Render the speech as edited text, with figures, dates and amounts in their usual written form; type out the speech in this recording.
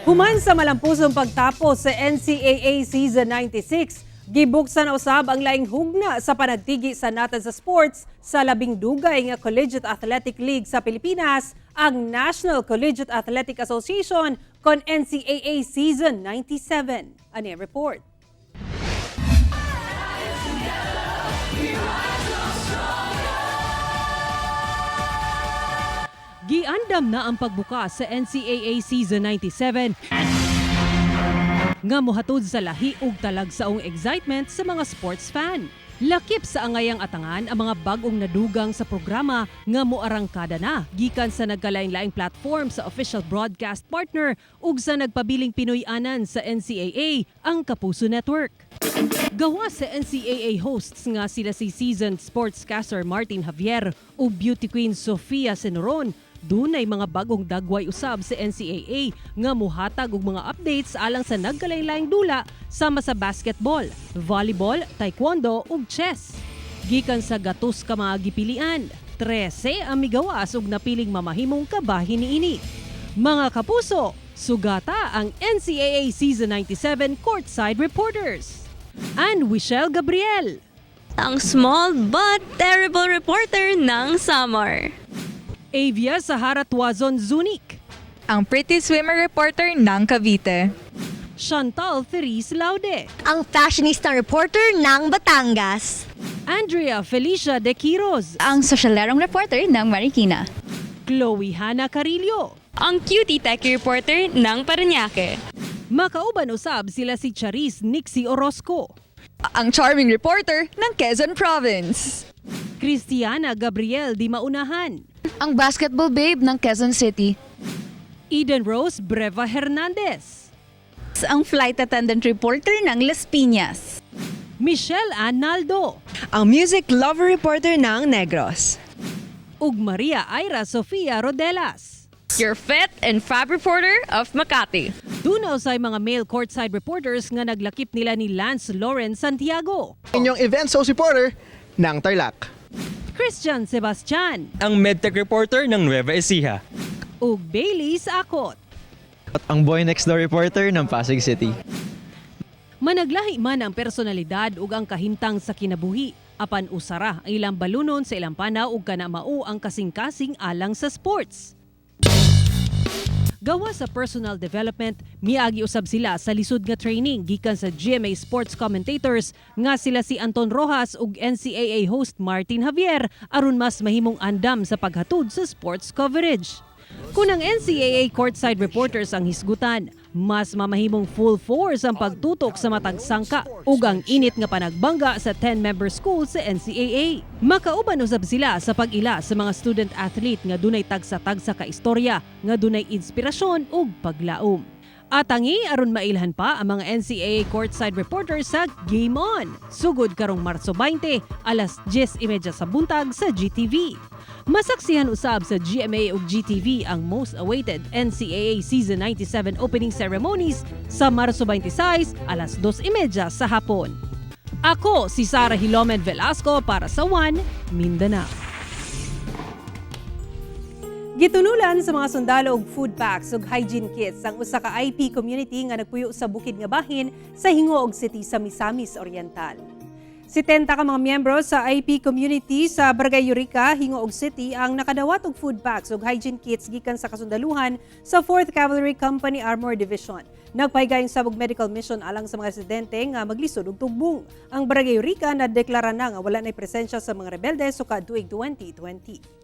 Human sa malampusong pagtapos sa NCAA Season 96, gibuksan na usab ang laing hugna sa panagtigi sa Natin sa Sports sa 12 nga Collegiate Athletic League sa Pilipinas, ang National Collegiate Athletic Association kon NCAA Season 97. Ani ang report? Giandam na ang pagbukas sa NCAA Season 97 nga mohatod sa lahi ug talagsaong excitement sa mga sports fan. Lakip sa angayang atangan ang mga bag-ong nadugang sa programa nga moarangkada na gikan sa nagkalain-laing platform sa official broadcast partner ug sa nagpabiling Pinoy-anan sa NCAA, ang Kapuso Network. Gawa sa NCAA hosts nga sila si seasoned sportscaster Martin Javier ug beauty queen Sofia Senoron, dunay mga bagong dagway usab sa NCAA nga muhatag og mga updates alang sa nagkalain-laing dula sama sa basketball, volleyball, taekwondo ug chess. Gikan sa gatos ka mga gipilian, 13 ang migawas ug napiling mamahimong kabahin niini. Mga kapuso, sugata ang NCAA Season 97 courtside reporters. And Michelle Gabriel, Ang small but terrible reporter ng Samar. Avia Sahara Tuazon Zunik, Ang pretty swimmer reporter ng Cavite. Chantal Therese Laude, Ang fashionista reporter ng Batangas. Andrea Felicia De Quiroz, Ang sosyalerong reporter ng Marikina. Chloe Hana Carillo. Ang cutie techie reporter ng Paranaque. Makauban usab sila si Charis Nixie Orozco, Ang charming reporter ng Quezon Province. Cristiana Gabriel Di Maunahan, Ang basketball babe ng Quezon City. Eden Rose Breva Hernandez, Ang flight attendant reporter ng Las Piñas. Michelle Analdo, Ang music lover reporter ng Negros. Ug Maria Ira Sofia Rodelas. Your fit and fab reporter of Makati. Dunaw sa mga male courtside reporters nga naglakip nila ni Lance Lauren Santiago, Inyong event host reporter ng Tarlac. Christian Sebastian, Ang medtech reporter ng Nueva Ecija. Ug Bailey Sakot. At ang boy next door reporter ng Pasig City. Managlahi man ang personalidad ug ang kahimtang sa kinabuhi, apan usara ang ilang balunon sa ilang panaw ug kana mao ang kasing-kasing alang sa sports. Gawa sa personal development, miagi usab sila sa lisod nga training gikan sa GMA sports commentators nga sila si Anton Rojas ug NCAA host Martin Javier aron mas mahimong andam sa paghatod sa sports coverage. Kung ang NCAA courtside reporters ang hisgutan, mas mamahimong full force ang pagtutok sa matag sangka ug ang init nga panagbangga sa 10-member school sa NCAA. Makauban usab sila sa pag-ila sa mga student athlete nga dunay tagsa-tagsa ka istorya nga dunay inspirasyon ug paglaom. Atangi aron mailhan pa ang mga NCAA courtside reporters sa Game On. Sugod karong Marso 20, alas 10:30 sa buntag sa GTV. Masaksihan usab sa GMA ug GTV ang most awaited NCAA Season 97 opening ceremonies sa Marso 26, alas 2:30 sa hapon. Ako si Sara Hilomen Velasco para sa One Mindanao. Gitunulan sa mga sundalo og food packs ug hygiene kits ang usa ka IP community nga nagpuyo sa bukid nga bahin sa Gingoog City sa Misamis Oriental. 70 ka mga miyembro sa IP community sa Barangay Eureka, Gingoog City ang nakadawat og food packs ug hygiene kits gikan sa kasundaluhan sa 4th Cavalry Company Armor Division. Nagpahigayon sab og medical mission alang sa mga residente nga maglisod og tugbong. Ang Barangay Eureka nadeklara na nga wala nay presensya sa mga rebelde sukad tuig 2020.